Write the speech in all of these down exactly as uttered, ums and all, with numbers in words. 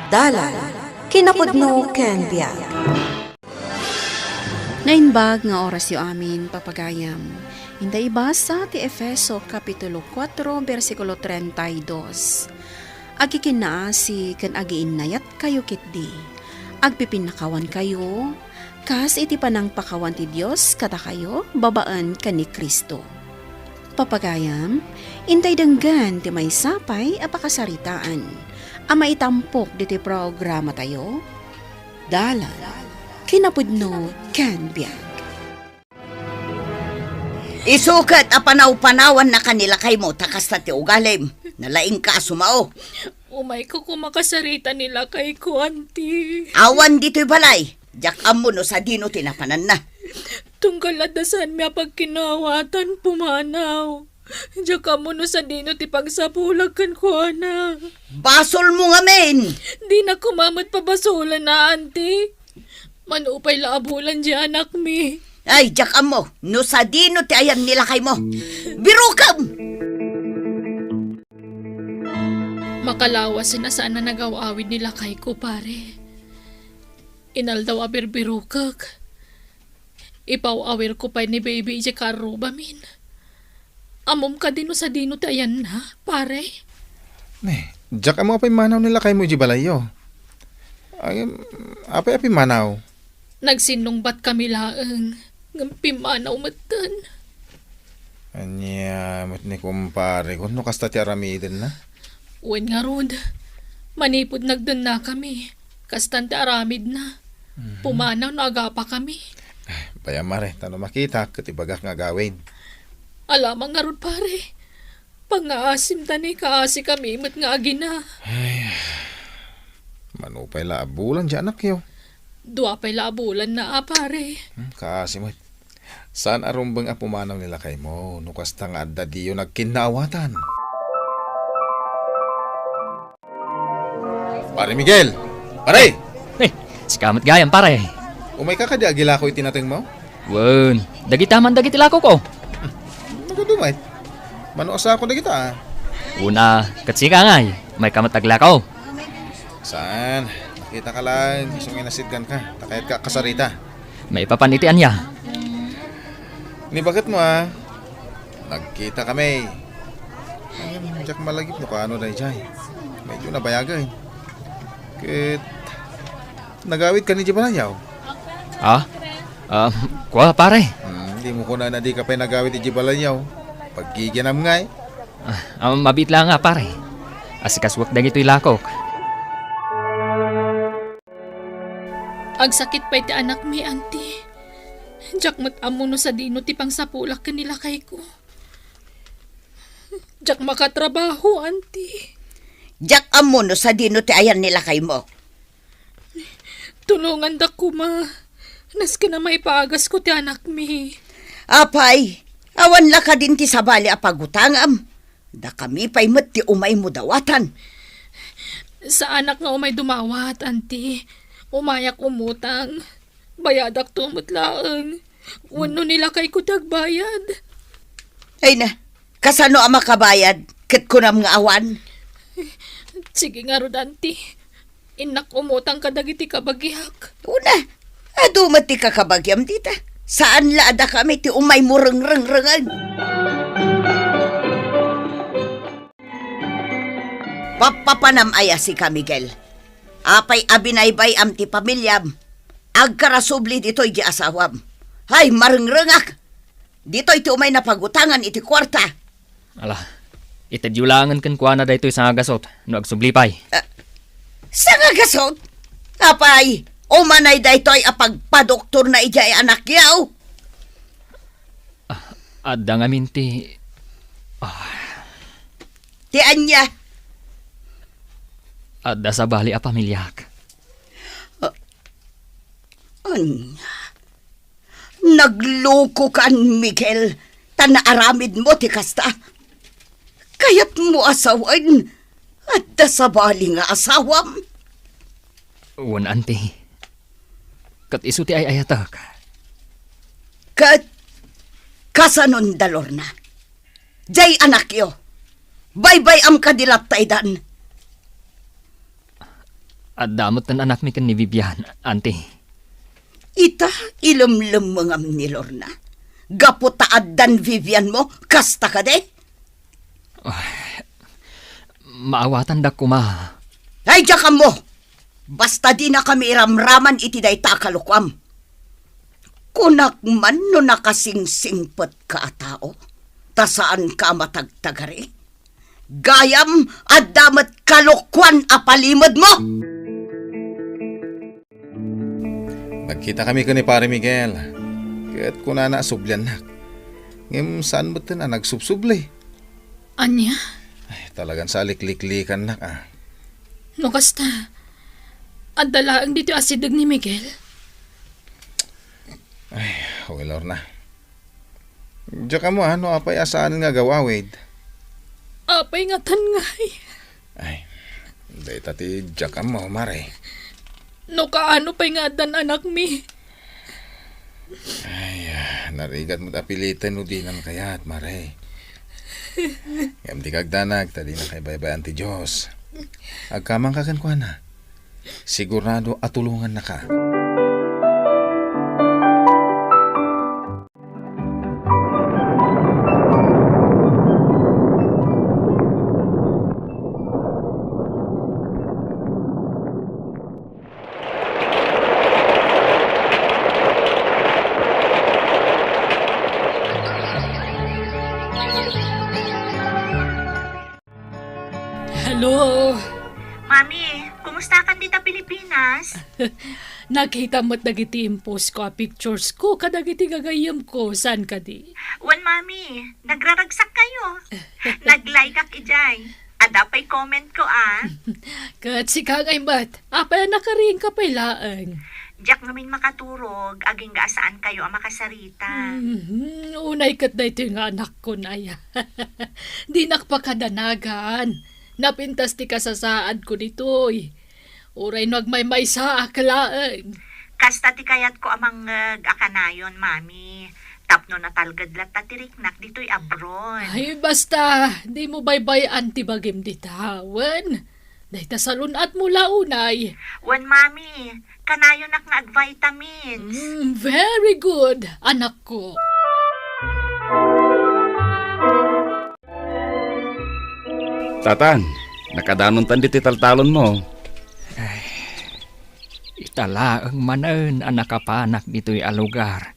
Dalan, kinapudno ken biag. Naimbag nga orasyo amin, papagayam. Inta ibasa ti Efeso Kapitulo kuatro, bersikulo treinta y dos. Agikinnaasi ken agiinnayatkayo ketdi. Agpipinnakawankayo, kas iti panangpakawan ti Dios kadakayo babaen ken ni Cristo. Papagayam, intay denggen ti maysa pay a pakasaritaan a maitampok ditoy programatayo, Dalan, Kinapudno, ken Biag. Isu ket a panaw-panawanna ken ni lakaymo ta kasta ti ugalim. Nalaingka a sumao. Umayko koma kasarita ni lakayko, Auntie. Awan ditoy balay. Diak ammo no sadino ti napananna. Tunggal adda saanmi a pagkinawatan, pumanaw. Diak ammo no sadino ti pagsapulak kenkuana. Basolmo ngamin! Dina koma met pabasolenna, Auntie. Mano pay la a bulan diay anakmi. Ay, diak ammo no sadino ti ayan ni lakaymo. Birukem! Makalawasen a saan a nagaw-awid ni lakayko, pare. Inaldaw a birbirokek. Ipaw-awirko pay ni baby idiay karrubamin. Ammom kadi no sadino ti ayanna, pare? Ne, diak ammo a pimmanaw ni lakaymo idiay balayyo. Ay, apay a pimmanaw? Nagsinnungbatkami laeng, ngem pimmanaw metten. Ania met ni kumpareko no kasta ti aramidenna? Wen ngarud, manipud nagdennakami, kastan ti aramidna. Mhm. Pumanaw no agapakami. Ay, bayam, mare, ta no makitak, ket ibagak nga agawid. Alamang ngarud, pare. Pangngaasim ta ni kaasikami met nga agina. Ay, mano pay la a bulan diay anakyo? Dua pay la a bulanna a, pare. Hmm, kaasi met. Saan a rumbeng a pumanaw ni lakaymo no kasta nga adda diyo nagkinnaawatan. Pare Miguel! Pare! Eh, sika met gayam, pare. Umayka kadi agilako iti natengmo? Wen, dagita man dagiti lakoko. Nagadu met. Mano a sako dagita, a? Una, ket sika ngay, umayka met aglako. Saan? Nakitaka laeng, isu nga inasitganka. Ta kayatka a kasarita. Maipapan iti ania? Ni baketmo, a? Nagkitakami. Ngem diak malagip no kaano daydiay. Medyo nabayagen. Ket nagawidka idiay balayyo? A? A, kua, pare. Hmm, dimo kunana dika pay nagawid idiay balayyo. Paggiginam ngay. A, a, mabiit laeng, a, pare. Asikasuak dagitoy lakok. Agsakit pay ti anakmi, Auntie. Diak met ammo no sadino ti pangsapulak ken ni lakayko. Diak makatrabaho, Auntie. Diak ammo no sadino ti ayan ni lakaymo. Tulongandak koma. Nasken a maipagasko ti anakmi. Apay, awan la kadin ti sabali a pagutangam? Dakami pay met ti umaymo dawatan. Saanak nga umay dumawat, Auntie. Umayak umutang. Bayadakto met laeng. Wenno ni lakayko ti agbayad. Ay na, kasano a makabayad? Ket kunam nga awan. Sige ngarud, Auntie. Innak umutang kadagiti kabagiak. Una, adu met ti kakabagiam dita. Saan la a dakami ti umaymo rengrengrengen. Pappapanam aya sika, Miguel? Apay a binaybay-am ti pamiliam? Agkarasubli ditoy di asawam. Ay, marengrengak! Ditoy ti umayna pagutangan iti kuarta. Ala, itedyo laengen kenkuana daytoy sangagasut no agsubli pay. Ah, sangagasut? Apay, umanay daytoy a pagpadoktorna idiay anakyo? Ah, adda ngamin ti, ah. Ti ania? Adda sabali a pamiliak. Ah, ania? Naglokokan, Miguel, ta naaramidmo ti kasta. Kayatmo a sawen, adda sabali nga asawam? Wen, Auntie. Ket isu ti ay-ayatek. Ket kasanon da, Lorna? Jay anakyo, baybay-am kadi latta idan? Adda met ti anakmi ken ni Vivian, Auntie. Ita, ilemlemmengam ni Lorna. Gapu ta addan Vivian mo, kasta kadi? Ay, maawatanda koma. Ay, diak ammo! Basta dinakami iramraman iti dayta a kalokuam. Kunak man no nakasingsingpetka a tao, ta saanka a matagtagari. Gayam, adda met kalokuan a palimedmo! Nagkitakami ken ni Pare Miguel, ket kunana a subliannak. Ngem saan metten a nagsubsubli. Ania? Ay, talagan sa likliklikannak, ah. No kasta, adda laeng ditoy asideg ni Miguel? Ay, well, Lorna. Diak ammo, ah, no apay a saan nga agawawid. Apay ngatan ngay? Ay, dayta ti diak ammo, Mare. No kaano pay nga addan anakmi? Ay, ah, narigat met a piliten no dinan kayat, Mare. Ngem dika agdanag, ta dinaka ibaybay-an ti Dios. Agkamanka kenkuana. Sigurado a tulongannaka. Hello? Mami, kumusta kan dita Pilipinas? Nakita met dagiti impost ko a pictures ko kadagiti gagayyem ko, saan kadi? Wen, Mami, nagraragsak kayo. Nag-like ak idiay. Adda pay comment ko, ah. Ket sika ngay met, apay a nakariingka pay laeng? Diak ngamin makaturog, agingga a saan kayo a makasarita. Mhm, unay ket daytoy nga anakko, nay. Dinak pakadanagan. Napintas ti kasasaadko ditoy. Uray no agmaymaysaak laeng. Kasta ti kayatko a mangngeg a kanayon, Mami. Tapno natalged latta ti riknak ditoy abroad. Ay, basta, dimo baybay-an ti bagim dita, wen? Dayta salun-atmo la unay. Wen, Mami, kanayonak nga agvitamins. Mm, very good, anakko. Tatang, nakadanontan ditoy taltalonmo. Ay, ita laeng manen a nakapanak ditoy a lugar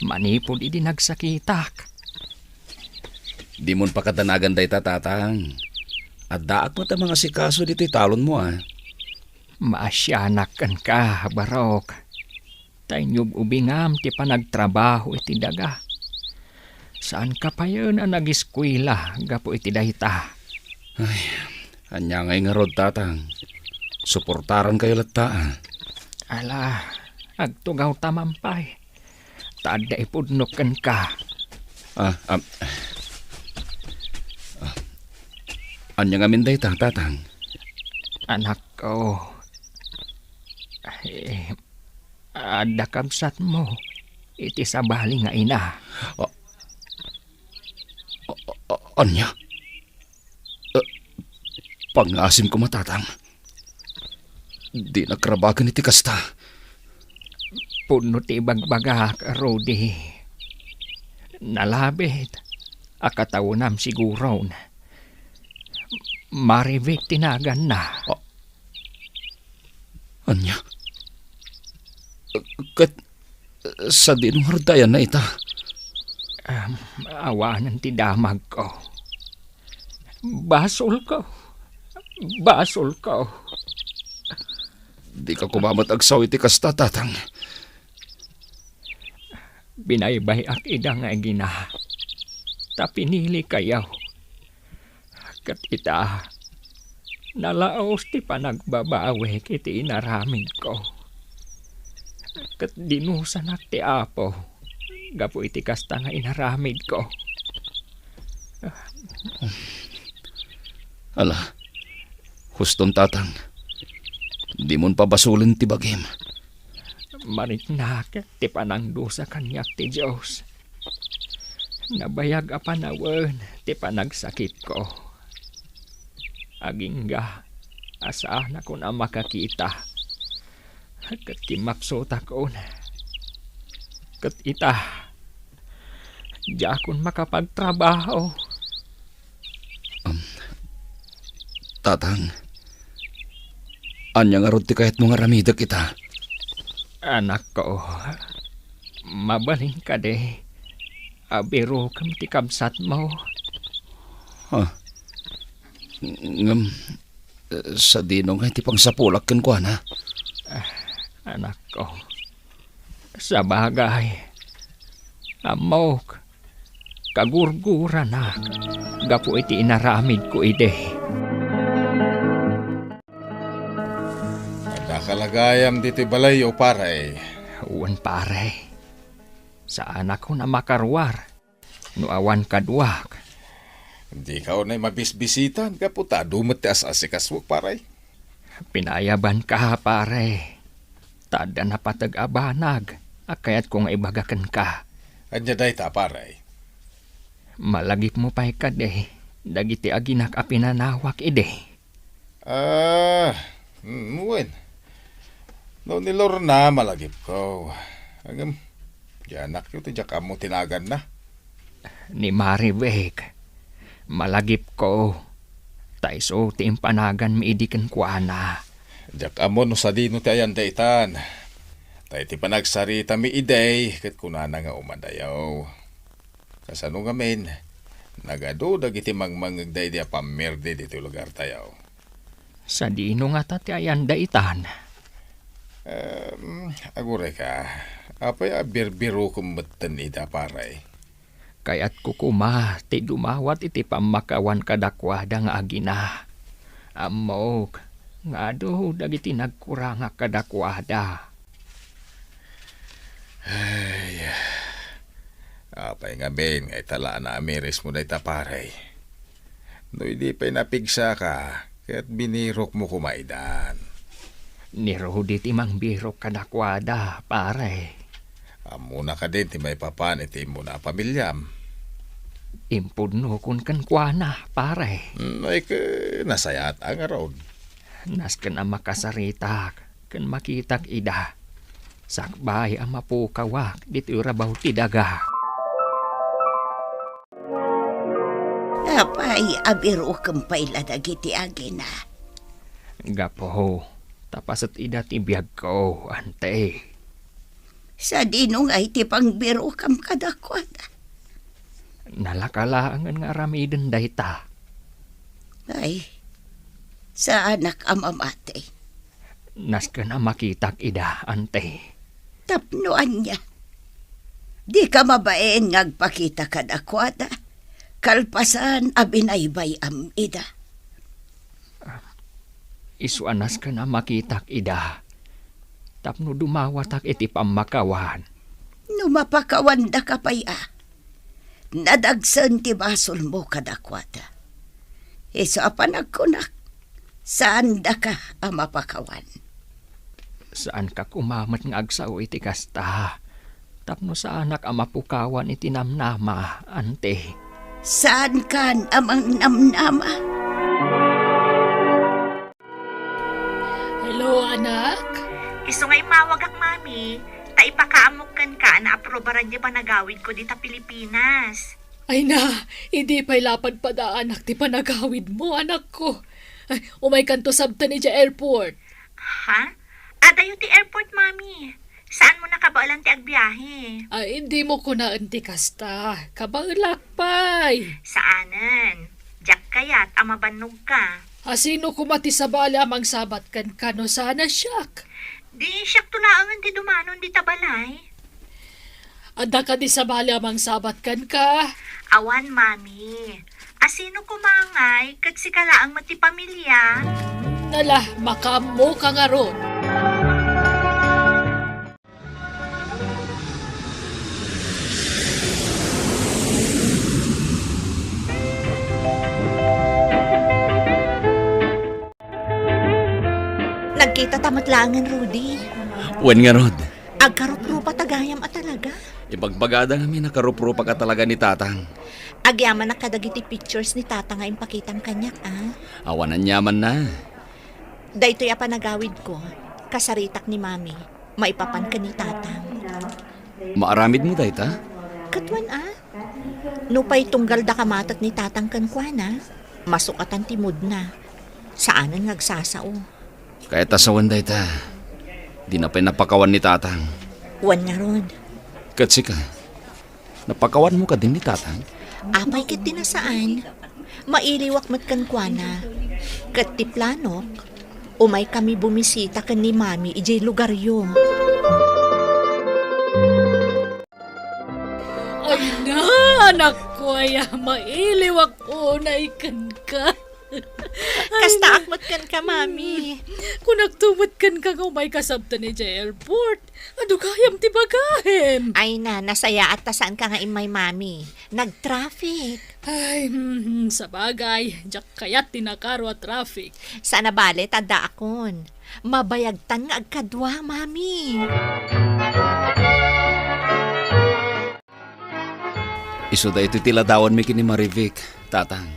manipud idi nagsakitak. Dimon pakadanagan dayta, Tatang. Addaak met a mangasikaso ditoy talonmo, a. Maasianak kenka, Barok. Ta inyub-ubingam ti panagtrabaho iti daga. Saanka payen a nagiskuela gapu iti dayta. Ay, ania ngay ngarud, Tatang? Suportarankayo latta, a. Ala, agtugawta man pay. Ta adda ipudno kenka. Ah, am, ah, ania ngamin dayta, Tatang? Anakko, eh, adda kabsatmo iti sabali nga ina. Ah, ah, ah, ania? Eh, pangasim koma, Tatang. Dinak rabaken iti kasta. Pudno ti ibagbagak, Rudy. Nalabit a kataenam siguron. Marivic ti naganna. Ah, ania? Ket sadino ngarud ti ayanna ita? Am, awanen ti damagko. Basolko. Basolko. Dika koma met agsao iti kasta, Tatang. Binaybay-ak ida nga agina, ta pinilikayo. Ket ita, nalaos ti panagbabawik iti inaramidko. Ket dinusanak ti Apo gapu iti kasta nga inaramidko. Ala, huston, Tatang. Dimon pabasolen ti bagim. Mariknak ti panangdusa kaniak ti Dios. Nabayag a panawen ti panagsakitko. Agingga, a saanakon a makakita. Ket kimmapsutakon. Ket ita, diakon makapagtrabaho. Um, Tatang, ania ngarud ti kayatmo nga aramidek ita? Anakko, mabalin kadi a birokem ti kabsatmo? Ha? Ngem, sadino ngay ti pangsapulak kenkuana? Ah, anakko, sabagay, ammok, kagurguranak gapu iti inaramidko idi. Adda ka la gayam ditoy balayyo, pare? Wen, pare. Saanakon a makaruar no awan kaduak. Dika unay mabisbisitan gapu ta adu met ti as-asikasuek, pare. Pinayabanka, pare. Ta adda napateg a banag a kayatko nga ibaga kenka. Ania dayta, pare? Malagipmo pay kadi dagiti aginak a pinanawak idi? Ah, mm, wen. No ni Lorna, malagipko. Ngem, diak ammo ti naganna. Ni Maribek, malagipko. Ta isu ti impanaganmi idi kenkuana. Diak ammo no sadino ti ayan daytan. Ta iti panagsaritami idi, ket kunana nga umadayo. Kasano ngamin, nagadu dagiti mangmangngegda idi a pammirdi ditoy lugartayo. Sadino ngata ti ayan daytan? Em, agurayka, apay a birbirokem metten ida, pare? Kayatko koma ti dumawat iti pammakawan kadakuada nga agina. Ammok nga adu dagiti nagkurangak kadakuada. Ay, apay ngamin nga ita la a naamirismo dayta, pare? No idi pay napigsaka, ket binirokmo koma idan. Ni Rudy ti mangbirok kadakuada, pare. Ammona kadin ti maipapan iti immuna a pamiliam? Impudnokon kenkuana, pare. Mm, ay, ke, nasayaat a ngarud. Nasken a makasaritak ken makitak ida, sakbay a mapukawak ditoy rabaw ti daga. Apay a birokem pay la dagiti agina? Gapu ta paset ida ti biagko, ante. Sadino ngay ti pangbirokam kadakuada? Nalaka laengen nga aramiden dayta. Ay, saanak a mamati. Nasken a makitak ida, ante. Tapno ania? Dika mabain nga agpakita kadakuada, kalpasan a binaybay-am ida. Isu a nasken a makitak ida, tapno dumawatak iti pammakawan. No mapakawandaka pay a, nadagsen ti basolmo kadakuada. Isu a panagkunak, saandaka a mapakawan. Saanka koma met nga agsao iti kasta, tapno saanak a mapukawan iti namnama, ante. Saankan a mangnamnama? Hello, anak? Isu nga immawagak, Mami, ta ipakaammok kenka a naaprobaran ti panagawidko dita Pilipinas. Ay na, idi pay la padpadaanak ti panagawidmo, anakko. Ay, umaykanto sabten idiay airport. Ha? Adayo ti airport, Mami. Saanmo nakabaelan ti agbiahe? Ay, dimo kunaen ti kasta. Kabaelak pay. Saanen. Diak kayat a mabannogka. A, sino koma ti sabali a mangsabat kenka no saan a siak? Di siakto laengen ti dumanon dita balay. Adda kadi sabali a mangsabat kenka? Awan, Mami. A, sino koma ngay ket sika laeng met ti pamilia? Nala, makaammoka ngarud. Nagkitata met laengen, Rudy. Wen ngarud. Agkaruprupata gayam a talaga. Ibagbagada ngamin a karuprupaka talaga ni Tatang. Agyamanak kadagiti pictures ni Tatang nga impakitam kaniak, a. Awan aniamanna. Daytoy a panagawidko, kasaritak ni Mami, maipapan ken ni Tatang. Maaramidmo dayta? Katuan a? Nupay tunggal da kamatet ni Tatang kenkuana, masukatan ti moodna. Saanen nga agsasao. Kayat a sawen dayta. Dina pay napakawan ni Tatang. Wen ngarud. Ket sika, napakawanmo kadi ni Tatang? Apay ket ti nasaan. Mailiwak met kenkuana. Ket ti planok, umaykami bumisita ken ni Mami idiay lugaryo. Ay na, anakko, aya, mailiwak unay kenka. Kastaak met kenka, Mami. Kunakto met kenka nga umayka sabten idiay airport. Adu gayam ti bagahem. Ay na, nasayaat ta saanka nga immay, Mami. Nag-traffic. Ay, hmm, sabagay, diak kayat ti nakaro a traffic. Saan a bale ta addaakon. Mabayagtan nga agkadua, Mami. Isu daytoy ti ladawanmi ken ni Marivic, Tatang.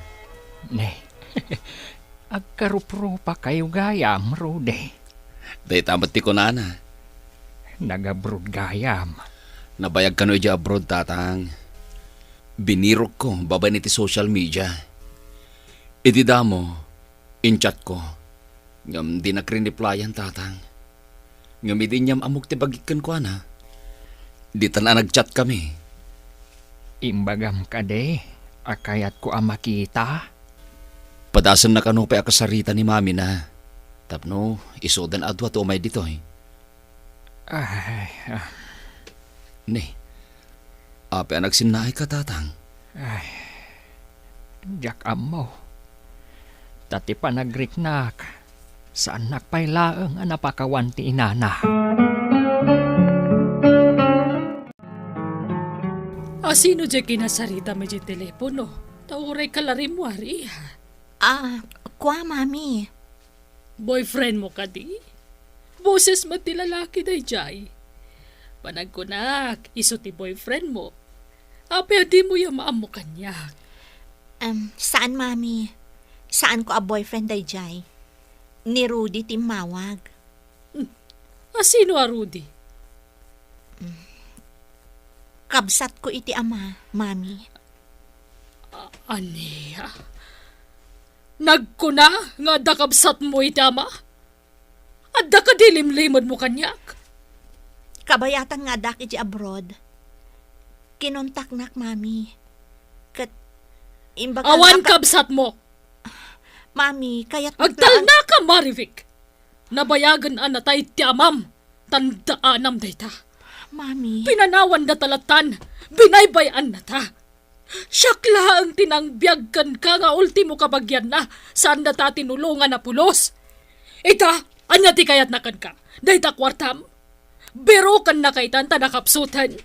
Ne, agkaruprupa kayo gayam, Rudy. Dayta met ti kunana. Nag-abroad gayam. Nabayag kano idiay abroad, Tatang. Binirokko babaen iti social media. Iti damo, in-chatko, ngem dinak rin-replyan, Tatang. Ngem idi inyam-ammok ti bagik kenkuana, ditan a nag-chat kami. Imbagam kadi a kayatko a makita? Padasenna kano pay a kasarita ni Mami na tapno isudan a dua ti umay ditoy. Ay, ah. Ne, apay a nagsinnaayka, Tatang? Ay, diak ammo. Ta ti panagriknak, saannak pay laeng a napakawan ti inana. A sino diay kinasaritam idiay telepono? Ta uray kalarimmuar, iha. Ah, kua, Mami. Boyfriendmo kadi? Boses met ti lalaki daydiay. Panagkunak, isu ti boyfriendmo. Apay a dimo ya maammo kaniak? Em, saan, Mami. Saanko a boyfriend daydiay. Ni Rudy ti immawag. Hmm. A sino a Rudy? Kabsatko iti ama, Mami. A-, ania? Nagkuna nga adda kabsatmo iti ama? Adda kadi limlimedmo kaniak? Kabayatan nga addak iti abroad. Kinontaknak, Mami. Ket imbagak Awan nga pa- kabsatmo! Mami, kayat Agtalnaka, Marivic! Nabayagen a natay ti amam, tan daanam dayta. Mami. Pinanawanda ta latan, binaybay-annata. Siak laeng ti nangbiag kenka nga ultimo kabagianna, saannata tinulongan a pulos. Ita, ania ti kayatna kenka? Dayta kuartam? Birokennaka itan ta nakapsuten.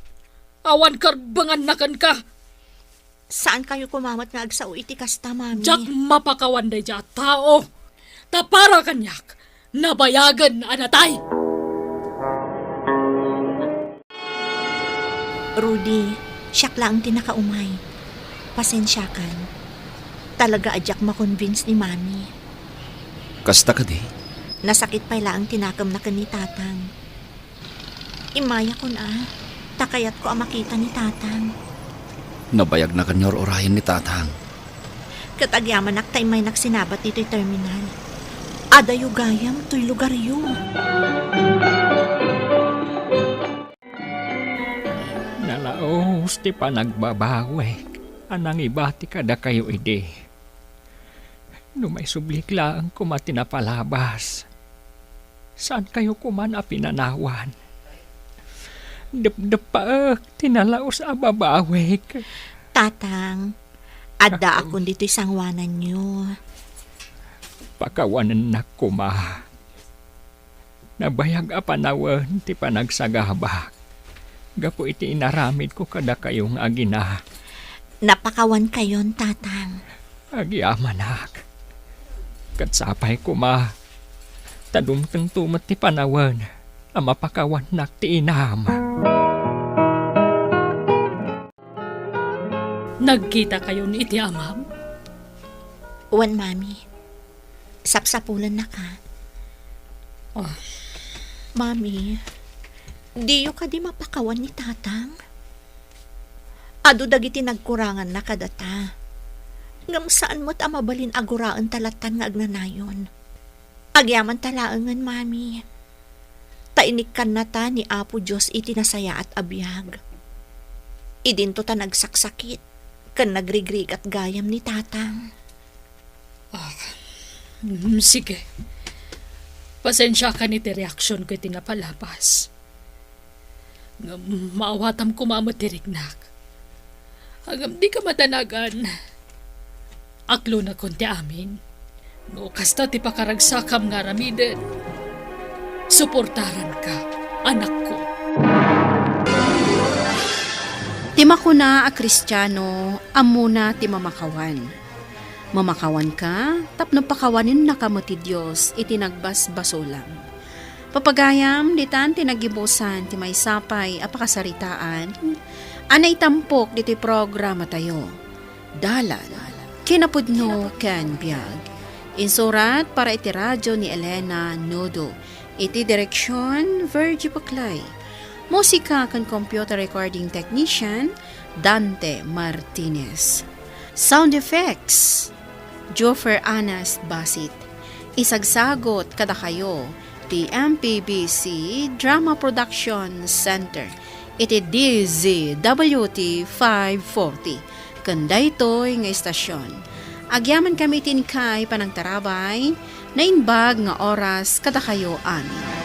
Awan karbenganna kenka. Saankayo koma met nga agsao iti kasta, Mami. Diak mapakawan daydiay a tao. Ta para kaniak, nabayagen a natay. Rudy, siak laeng ti nakaumay. Pasensiakan. Talaga a diak makonvince ni Mami. Kasta kadi? Nasakit pay laeng ti nakemna ken ni Tatang. Immayakon a, ta kayatko a makita ni Tatang. Nabayagna kaniak nga ur-urayen ni Tatang. Ket agyamanak ta immaynak sinabat ditoy terminal. Adayo gayam toy lugaryo. Nalaus ti panagbabawek a nangibati kadakayo idi. No maisublik laeng koma ti napalabas, saankayo koman a pinanawan. Depdeppaek ti nalaus a babawek. Tatang, addaakon ditoy sangoananyo. Pakawanennak koma. Nabayag a panawen ti panagsagabak gapu iti inaramidko kadakayo nga agina. Napakawankayon, Tatang. Agyamanak. Ket sapay koma, ta dumtengto met ti panawen a mapakawannak ti inam. Nagkitakayon iti amam? Wen, Mami. Sapsapulennaka. Oh. Mami, diyo kadi mapakawan ni Tatang? Adu dagiti nagkuranganna kadata. Ngem saan met a mabalin a guraenta lattan nga agnanayon. Agyamanta laengen, Mami. Ta inikkannata ni Apo Dios iti nasayaat a biag. Idinto ta nagsaksakit ken nagrigrigat gayam ni Tatang. Ah, mm, sige. Pasensiakan iti reaksionko iti napalabas. Ngem maawatam koma met ti riknak. Ngem dika madanagan. Aklonakon ti amin. No kasta ti pakaragsakam nga aramiden, suportaranka, anakko. Ti makuna a Kristiano, ammona ti mamakawan. Mamakawanka tapno pakawanennaka met ti Dios iti nagbasbasolam. Papagayam, ditan ti nagibusan ti maysa pay a pakasaritaan a naitampok ditoy programatayo. Dalan, kinapudno ken biag. Insurat para iti radyo ni Elena Nudo. Iti direksion, Virgie Buclay. Musika ken computer recording technician, Dante Martinez. Sound effects, Joffer Anas Basit. Isagsagot kadakayo ti M P B C Drama Production Center iti D Z W T five forty. Ken daytoy nga istasyon, agyamankami iti inkay panangtarabay, naimbag nga oras kadakayo amin.